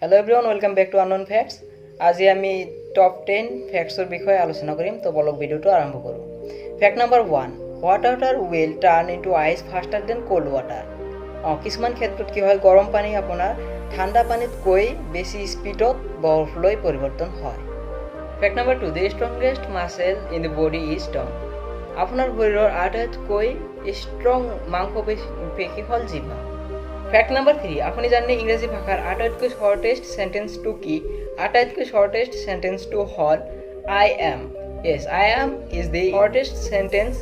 Hello everyone, welcome back to Unknown Facts. আজি আমি top 10 ফেক্টছৰ বিষয়ে আলোচনা কৰিম। তো বলক, ভিডিঅ'টো আৰম্ভ কৰোঁ। Fact number 1, hot water will turn into ice faster than cold water. কিছুমান ক্ষেত্ৰত কি হয়, গৰম পানী আপোনাৰ ঠাণ্ডা পানীতকৈ বেছি স্পীডত বৰফলৈ পৰিৱৰ্তন হয়। Fact number 2, the strongest muscle in the body is tongue. আপোনাৰ শৰীৰৰ আটাইতকৈ ষ্ট্ৰং মাংসপেশী হ'ল জিভা। ফেক্ট নাম্বাৰ 3, আপুনি জানেনে ইংৰাজী ভাষাৰ আটাইতকৈ শ্বৰ্টেষ্ট চেণ্টেন্সটো কি? আটাইতকৈ শ্বৰ্টেষ্ট চেণ্টেন্সটো হ'ল "I am". Yes, "I am" is the shortest sentence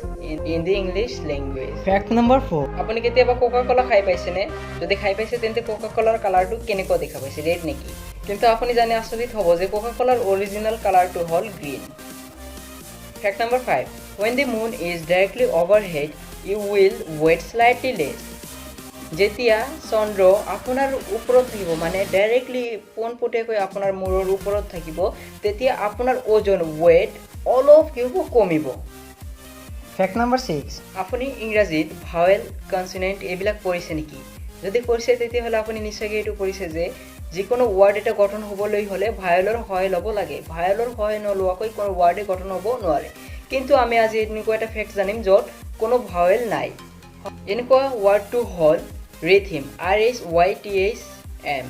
in the English language. Fact number 4. আপুনি কেতিয়াবা কোকা ক'লা খাই পাইছেনে? যদি খাই পাইছে, তেন্তে কোকা ক'লাৰ কালাৰটো কেনেকুৱা দেখা পাইছে? ৰেড নেকি? কিন্তু আপুনি জানি আচৰিত হ'ব যে কোকা ক'লাৰ অৰিজিনেল কালাৰটো হ'ল green. Fact number 5, when the moon is directly overhead, you will weigh slightly less. যেতিয়া চন্দ্ৰ আপোনাৰ ওপৰত থাকিব, মানে ডাইৰেক্টলি পোনপটীয়াকৈ আপোনাৰ মূৰৰ ওপৰত থাকিব, তেতিয়া আপোনাৰ ওজন, ৱেইট অলপ কি হ'ব? কমিব। Fact number 6. আপুনি ইংৰাজীত ভাৱেল, কনচনেণ্ট এইবিলাক পঢ়িছে নেকি? যদি পঢ়িছে, তেতিয়াহ'লে আপুনি নিশ্চয়কৈ এইটো পঢ়িছে যে যিকোনো ৱাৰ্ড এটা গঠন হ'বলৈ হ'লে ভাৱেলৰ সহায় ল'ব লাগে। ভাৱেলৰ সহায় নোলোৱাকৈ কোনো ৱাৰ্ডে গঠন হ'ব নোৱাৰে। কিন্তু আমি আজি এনেকুৱা এটা ফেক্ট জানিম য'ত কোনো ভাৱেল নাই। এনেকুৱা ৱাৰ্ডটো হ'ল rhythm, rhythm।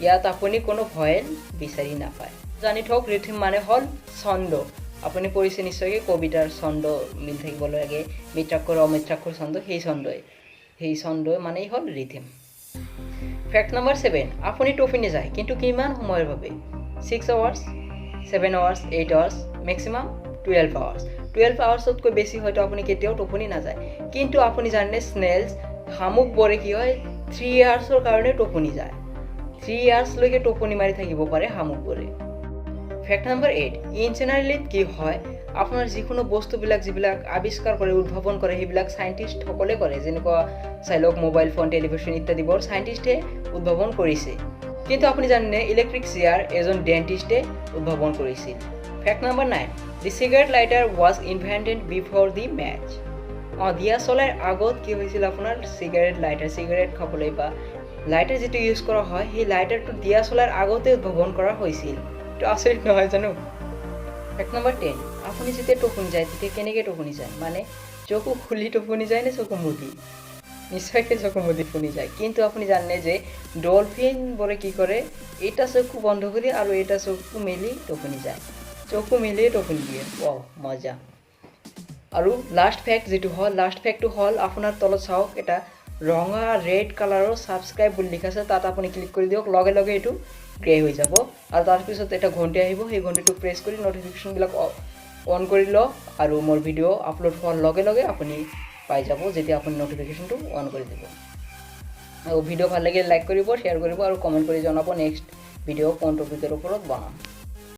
ইয়াত আপুনি কোনো ভয়েল বিচাৰি নাপায়। জানি থওক, ৰিথিম মানে হ'ল ছন্দ। আপুনি পঢ়িছে নিশ্চয়কৈ, কবিতাৰ ছন্দ মিল থাকিব লাগে, মিত্ৰাক্ষৰ অমিত্ৰাক্ষৰ ছন্দ। সেই ছন্দ মানেই হ'ল ৰিথিম। ফেক্ট নম্বৰ 7, আপুনি টোপনি যায়, কিন্তু কিমান সময়ৰ বাবে? 6 hours, 7 hours, 8 hours, maximum 12 hours. 12 আৱাৰ্ছতকৈ বেছি হয়তো আপুনি কেতিয়াও টোপনি নাযায়। কিন্তু আপুনি জানেনে, স্নেলছ, শামুকবোৰে কি হয়, 3 আৱাৰ্ছৰ কাৰণে টোপনি যায়। 3 আৱাৰ্ছলৈকে টোপনি মাৰি থাকিব পাৰে শামুকবোৰে। ফেক্ট নম্বৰ 8, ইঞ্জিনিয়াৰিঙত কি হয়, আপোনাৰ যিকোনো বস্তুবিলাক যিবিলাক আৱিষ্কাৰ কৰে, উদ্ভাৱন কৰে, সেইবিলাক চাইণ্টিষ্টসকলে কৰে। যেনেকুৱা চাই লওক, মোবাইল ফোন, টেলিভিশ্যন ইত্যাদিবোৰ চাইণ্টিষ্টে উদ্ভাৱন কৰিছে। কিন্তু আপুনি জানেনে, ইলেক্ট্ৰিক চেয়াৰ এজন ডেণ্টিষ্টে উদ্ভাৱন কৰিছিল। Fact number 9, the cigarette lighter was invented before the match. দিয়া চলাইৰ আগত কি হৈছিল আপোনাৰ চিগাৰেট লাইটাৰ, চিগাৰেট খাবলৈ বা লাইটাৰ যিটো ইউজ কৰা হয়, সেই লাইটাৰটো দিয়া চলাইৰ আগতে উদ্ভাৱন কৰা হৈছিল। এইটো আচৰিত নহয় জানো? ফেক্ট নম্বৰ 10, আপুনি যেতিয়া টোপনি যায়, তেতিয়া কেনেকৈ টোপনি যায়? মানে চকু খুলি টোপনি যায় নে চকু মুদি? নিশ্চয়কৈ চকু মুদি টোপনি যায়। কিন্তু আপুনি জানে যে ডলফিনবোৰে কি কৰে? এটা চকু বন্ধ কৰি আৰু এটা চকু মেলি টোপনি যায়। চকু মেলিয়ে টোপনি দিয়ে। ৱাও, মজা! আৰু লাষ্ট ফেক্ট যিটো হ'ল, লাষ্ট ফেক্টটো হ'ল, আপোনাৰ তলত চাওক, এটা ৰঙা ৰেড কালাৰৰ ছাবস্ক্ৰাইব বুলি লিখা আছে। তাত আপুনি ক্লিক কৰি দিয়ক। লগে লগে এইটো গ্ৰে হৈ যাব আৰু তাৰপিছত এটা ঘণ্টি আহিব। সেই ঘণ্টিটো প্ৰেছ কৰি ন'টিফিকেশ্যনবিলাক অন কৰি লওক আৰু মোৰ ভিডিঅ' আপলোড হোৱাৰ লগে লগে আপুনি পাই যাব, যেতিয়া আপুনি ন'টিফিকেশ্যনটো অন কৰি দিব। আৰু ভিডিঅ' ভাল লাগিলে লাইক কৰিব, শ্বেয়াৰ কৰিব আৰু কমেণ্ট কৰি জনাব নেক্সট ভিডিঅ' কোন টপিকৰ ওপৰত বনাম।